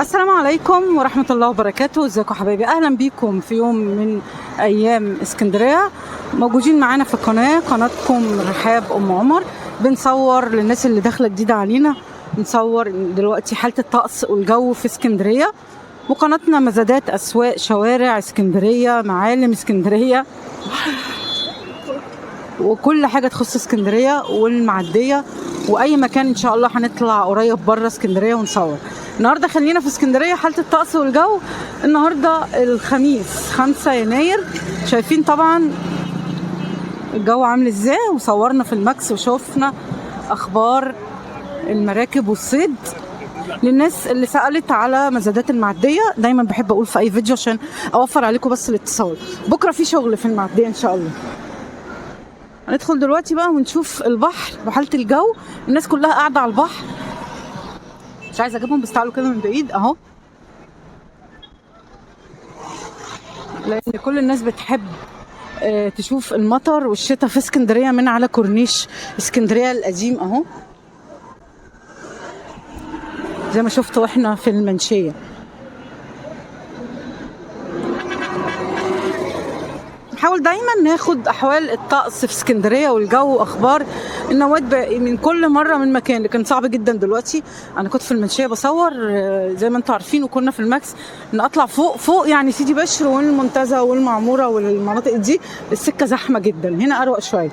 السلام عليكم ورحمة الله وبركاته. ازيكم حبايبي؟ اهلا بيكم في يوم من ايام اسكندرية. موجودين معانا في القناة، قناتكم رحاب ام عمر. بنصور للناس اللي داخلة جديدة علينا، بنصور دلوقتي حالة الطقس والجو في اسكندرية، وقناتنا مزادات اسواق شوارع اسكندرية، معالم اسكندرية، وكل حاجة تخص اسكندرية والمعدية وأي مكان إن شاء الله هنطلع قريب بره اسكندرية ونصور. النهاردة خلينا في اسكندرية، حالة الطقس والجو. النهاردة الخميس 5 يناير، شايفين طبعا الجو عامل ازاي، وصورنا في الماكس وشوفنا أخبار المراكب والصيد. للناس اللي سألت على مزادات المعدية، دايما بحب أقول في أي فيديو عشان أوفر عليكم بس الاتصال، بكرة في شغل في المعدية إن شاء الله. هندخل دلوقتي بقى ونشوف البحر وحالة الجو. الناس كلها قاعدة على البحر، مش عايزة اجيبهم بس تعالوا كده من بعيد اهو، لان كل الناس بتحب تشوف المطر والشتاء في اسكندرية من على كورنيش اسكندرية القديم اهو، زي ما شفتوا احنا في المنشية. نحاول دايما ناخد احوال الطقس في اسكندرية والجو واخبار النوات من كل مرة من مكان، لكن صعب جدا دلوقتي. انا كنت في المنشيه بصور زي ما انتم عارفين، وكنا في الماكس ان اطلع فوق فوق يعني سيدي بشر والمنتزه والمعموره والمناطق دي، السكة زحمة جدا. هنا اروق شوية.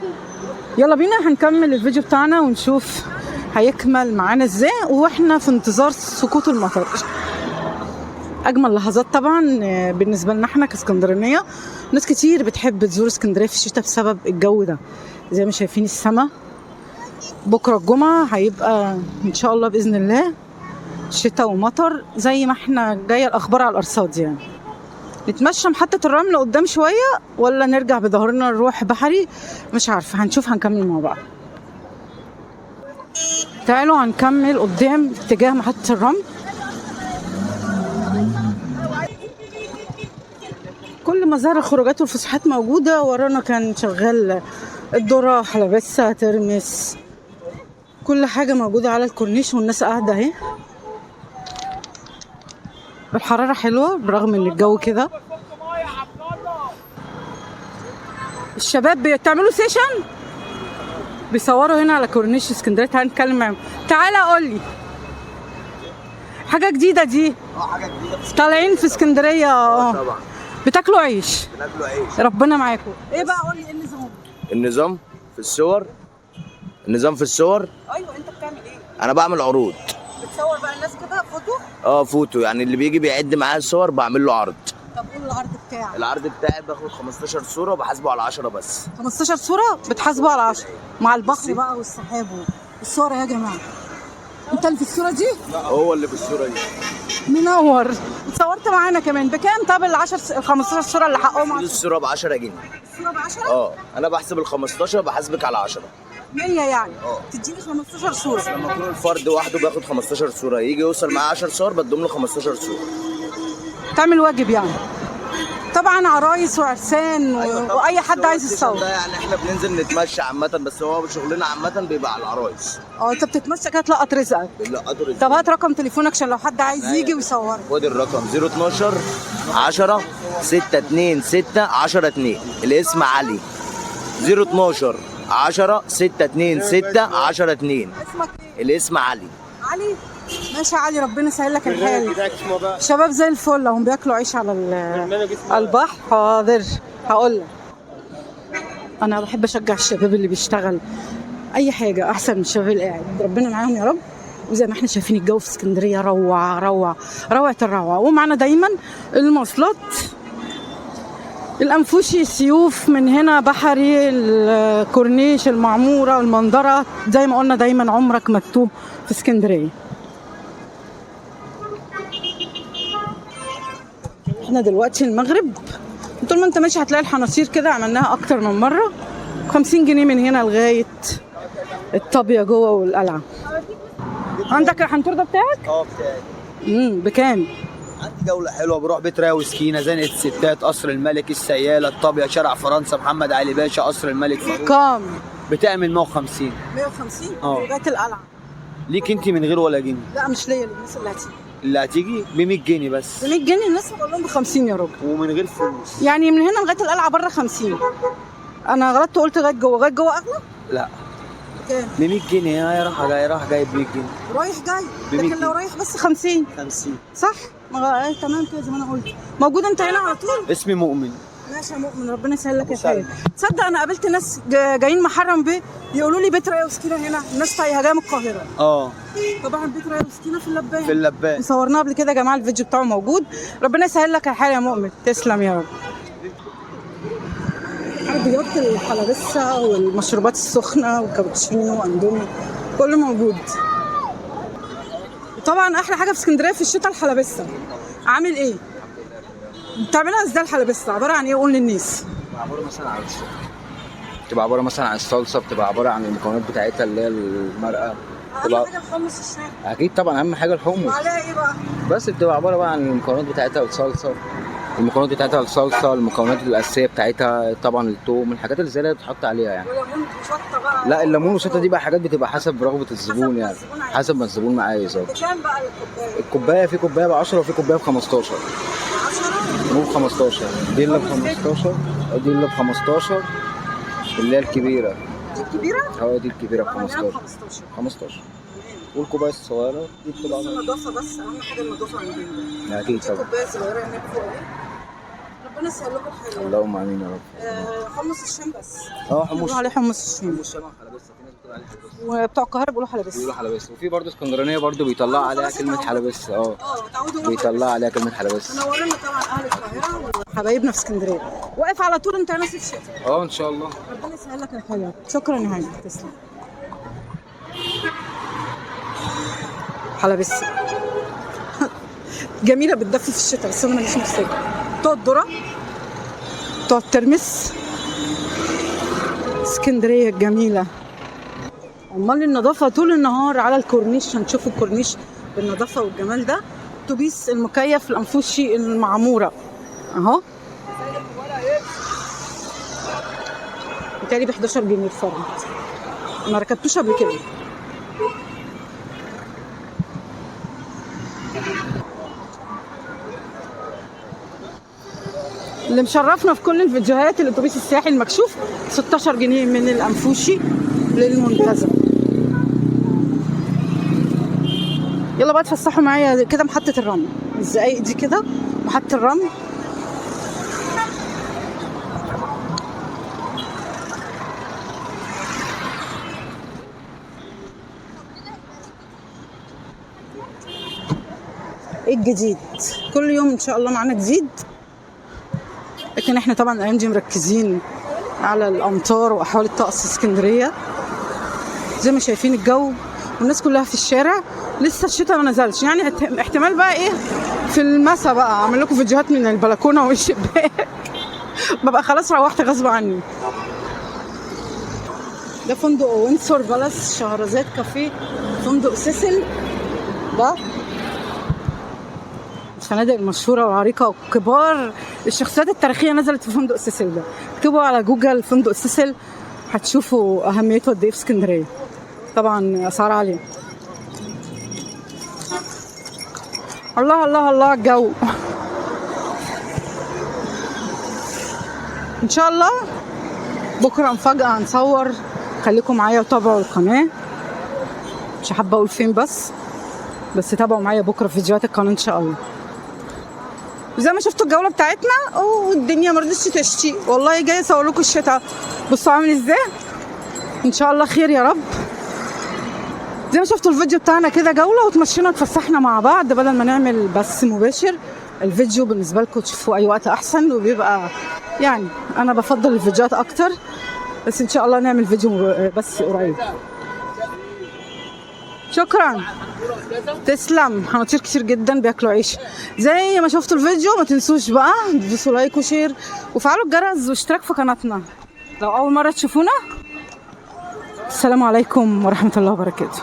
يلا بينا هنكمل الفيديو بتاعنا ونشوف هيكمل معانا ازاي واحنا في انتظار سقوط المطر. اجمل لحظات طبعا بالنسبة لنا احنا كاسكندرانيه. ناس كتير بتحب تزور اسكندرية في الشتاء بسبب الجو ده، زي ما شايفين السما. بكره الجمعة هيبقى ان شاء الله باذن الله شتاء ومطر زي ما احنا جاية الاخبار على الارصاد. يعني نتمشى محطة الرمل قدام شوية ولا نرجع بظهرنا نروح بحري؟ مش عارفه، هنشوف، هنكمل مع بعض. تعالوا هنكمل قدام اتجاه محطة الرمل. كل مظاهر الخروجات والفسحات موجودة. ورانا كان شغال الذرة، حلبسة، ترمس، كل حاجة موجودة على الكورنيش والناس قاعدة اهي. الحرارة حلوة برغم ان الجو كده. الشباب بتعملوا session، بيصوروا هنا على كورنيش اسكندرية. تعالى نتكلم معاهم. تعالى قول لي حاجة جديدة دي. حاجة جديدة طالعين في اسكندرية. طبعا بتاكلوا عيش. بناكلوا عيش، ربنا معاكم. ايه بقى قول لي ايه النظام؟ النظام في الصور، النظام في الصور. ايوه انت بتعمل ايه؟ انا بعمل عروض. بتصور بقى الناس كده فوتو؟ اه فوتو، يعني اللي بيجي بيعد معايا الصور بعمل له عرض. طب قول العرض بتاعك. العرض بتاعي باخد 15 صوره وبحاسبه على 10 بس. 15 صوره بتحاسبه على 10 مع البحر بقى والسحاب والصور. يا جماعة انت اللي في الصورة دي؟ لا هو اللي في الصورة دي. منور. اتصورت معانا كمان. بكام طب ال 10 15 صوره اللي حقهم؟ الصورة ب 10 جنيه. الصورة ب 10؟ اه انا بحسب ال 15 بحاسبك على 10. 100 يعني. تديني 15 صوره. لما يكون الفرد وحده بياخد 15 صوره، يجي يوصل معاه 10 صور بدهم له 15 صوره. تعمل واجب يعني. طبعا عرايس وعرسان أيوة طبعاً. واي حد عايز يتصور. ده يعني احنا بننزل نتمشى عامة، بس هو شغلنا عامة بيبقى على العرايس. انت بتتمشى كده تلقط رزقك. بنلقطوا رزقك. طب هات رقم تليفونك عشان لو حد عايز يجي ويصورك. خد الرقم 012 10 6 2 6 10 2. الاسم علي. 012 10 6 2 6 10 2. اسمك ايه؟ الاسم علي. علي؟ ماشي يا علي، ربنا يسهل لك الحال. شباب زي الفل هم بياكلوا عيش على البحر. حاضر هقول لك. انا بحب اشجع الشباب اللي بيشتغل اي حاجة احسن من الشباب اللي قاعد، ربنا معاهم يا رب. وزي ما احنا شايفين الجو في اسكندرية روعه روعه روعه الروعة. ومعنا دايما المواصلات، الانفوشي، السيوف من هنا، بحري، الكورنيش، المعمورة، المنظره. زي ما قلنا دايما عمرك ما تتوه في اسكندرية. احنا دلوقتي المغرب، طول ما انت ماشي هتلاقي الحناصير كده، عملناها اكتر من مرة. 50 جنيه من هنا لغاية الطابيه جوه والقلعه. عندك الحنطور ده بتاعك؟ اه بتاعي. بكام؟ عندي جولة حلوة، بروح بيت راوي سكينة، زنقة الستات، قصر الملك، السيالة، الطابية، شارع فرنسا، محمد علي باشا، قصر الملك فاروق. كام؟ بتعمل 150. 150 لغاية القلعة. ليك انت من غير ولا جنيه. لا مش ليا، للناس اللي هتيجي. اللي هتيجي ب 100 جنيه بس. ب 100 جنيه؟ الناس بقول لهم ب 50 يا راجل. ومن غير فلوس. يعني من هنا لغاية القلعة بره 50. انا غلطت وقلت لغاية جوه، لغاية جوه اغلى؟ لا. كام؟ ب 100 جنيه. هي رايحة جاي، رايح جاي ب 100 جنيه. رايح جاي، ب 100 لكن لو رايح بس 50. 50 صح؟ تمام كده زي ما انا قلت. موجود انت هنا على طول؟ اسمي مؤمن. ماشي يا مؤمن، ربنا يسهل لك يا خالد. تصدق انا قابلت ناس جايين محرم بيه يقولوا لي بيت رايه وسكينة هنا، الناس تايهه جاية من القاهرة. طبعا بيت رايه وسكينة في اللبان. في اللبان. صورناه قبل كده يا جماعة، الفيديو بتاعه موجود. ربنا يسهل لك يا حال يا مؤمن، تسلم يا رب. عربيات الحلبسه والمشروبات السخنة والكابتشينو واندومي كله موجود. طبعا احلى حاجة في اسكندرية في الشتاء الحلبسه. عامل ايه؟ بتعملها ازاي الحلبسه؟ عبارة عن ايه؟ قول للناس. عبارة مثلا عن بتبقى عبارة مثلا عن الصلصه، بتبقى عبارة عن المكونات بتاعتها اللي هي المرقه. اهم حاجة الحمص الشام. اكيد طبعا اهم حاجة الحمص. وعليها ايه بقى؟ بس بتبقى عبارة بقى عن المكونات بتاعتها والصلصه، المكونات بتاعتها الصلصه، المكونات الاساسية بتاعتها طبعا الثوم، الحاجات اللي زي اللي بتتحط عليها يعني. وليمون وشطه بقى. لا الليمون والشطه دي بقى حاجات بتبقى حسب رغبة الزبون يعني، حسب ما الزبون ما عايز. بكام بقى الكوباية؟ الكوباية في كوباية ب 10 وفي كوباية ب 15. 10 مو ب 15، دي اللي ب 15، دي اللي ب 15 اللي هي الكبيرة. دي الكبيرة؟ اه دي الكبيرة ب 15. 15. والكوبايه الصغيرة دي بتبقى بس النضافه، بس اهم حاجة النضافه عندنا. اكيد طبعا. كوباية صغيرة هناك فوق اهي. ربنا يسهل لكم الحال. اللهم امين يا رب. حمص الشام بس. حمص عليه حمص الشام. حمص الشام وحلبسه، في ناس بتقول عليه حلبسه. وبتوع القاهرة بيقولوا حلبسه. بيقولوا حلبسه، وفي برضه اسكندرانيه برضه بيطلعوا عليها كلمة حلبسه. اتعودوا بيطلعوا عليها كلمة حلبسه. منورنا طبعا اهل القاهرة وحبايبنا في اسكندرية. واقف على طول انت هنا صيف شتاء. ان شاء الله. ربنا يسهل لك الحال. شكرا يا هاني، تسلم. حلبسه جميلة، بتدفي في الشتاء، بس انا ماليش نفسية. بتوع الذرة، بتوع الترمس، اسكندرية الجميلة. امال النظافة طول النهار على الكورنيش، هنشوف الكورنيش بالنظافة والجمال ده. اتوبيس المكيف الانفوشي المعمورة اهو، بالتالي ب 11 جنيه الفرد. ما ركبتوش قبل كده. اللي مشرفنا في كل الفيديوهات الاتوبيس السياحي المكشوف، 16 جنيه من الانفوشي للمنتزه. يلا بقى اتفسحوا معايا كده محطة الرمل، الزقايق دي كده محطة الرمل. ايه الجديد؟ كل يوم ان شاء الله معانا جديد، لكن احنا طبعا الايام دي مركزين على الامطار واحوال الطقس اسكندرية. زي ما شايفين الجو والناس كلها في الشارع، لسه الشتاء ما نزلش، يعني احتمال بقى ايه في المساء بقى اعمل لكم فيديوهات من البلكونه والشباك. ببقى خلاص روحت غصب عني. ده فندق وينسور بالاس شهرزاد كافيه، فندق سيسل، ده الفنادق المشهورة والعريقة وكبار الشخصيات التاريخية نزلت في فندق سيسل ده. اكتبوا على جوجل فندق سيسل هتشوفوا أهميته قد إيه في اسكندرية. طبعا أسعار عالية. الله الله الله الجو. إن شاء الله بكرة مفاجأة هنصور، خليكم معايا وتابعوا القناة. مش حابة أقول فين بس تابعوا معايا بكرة في فيديوهات القناة إن شاء الله. وزي ما شفتوا الجولة بتاعتنا، والدنيا ما رضتش تشتي والله، جاية اصور لكم الشتاء. بصوا عامل ازاي، ان شاء الله خير يا رب. زي ما شفتوا الفيديو بتاعنا كده جولة وتمشينا وتفسحنا مع بعض، بدل ما نعمل بث مباشر. الفيديو بالنسبة لكم تشوفوه اي وقت احسن، وبيبقى يعني انا بفضل الفيديوهات اكتر، بس ان شاء الله نعمل فيديو بس قريب. شكرا، تسلم. حناطير كتير جدا بياكلوا عيش. زي ما شفتوا الفيديو ما تنسوش بقى تدوسوا like و share وفعلوا الجرس واشتراك في قناتنا لو اول مرة تشوفونا. السلام عليكم ورحمة الله وبركاته.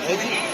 هادي.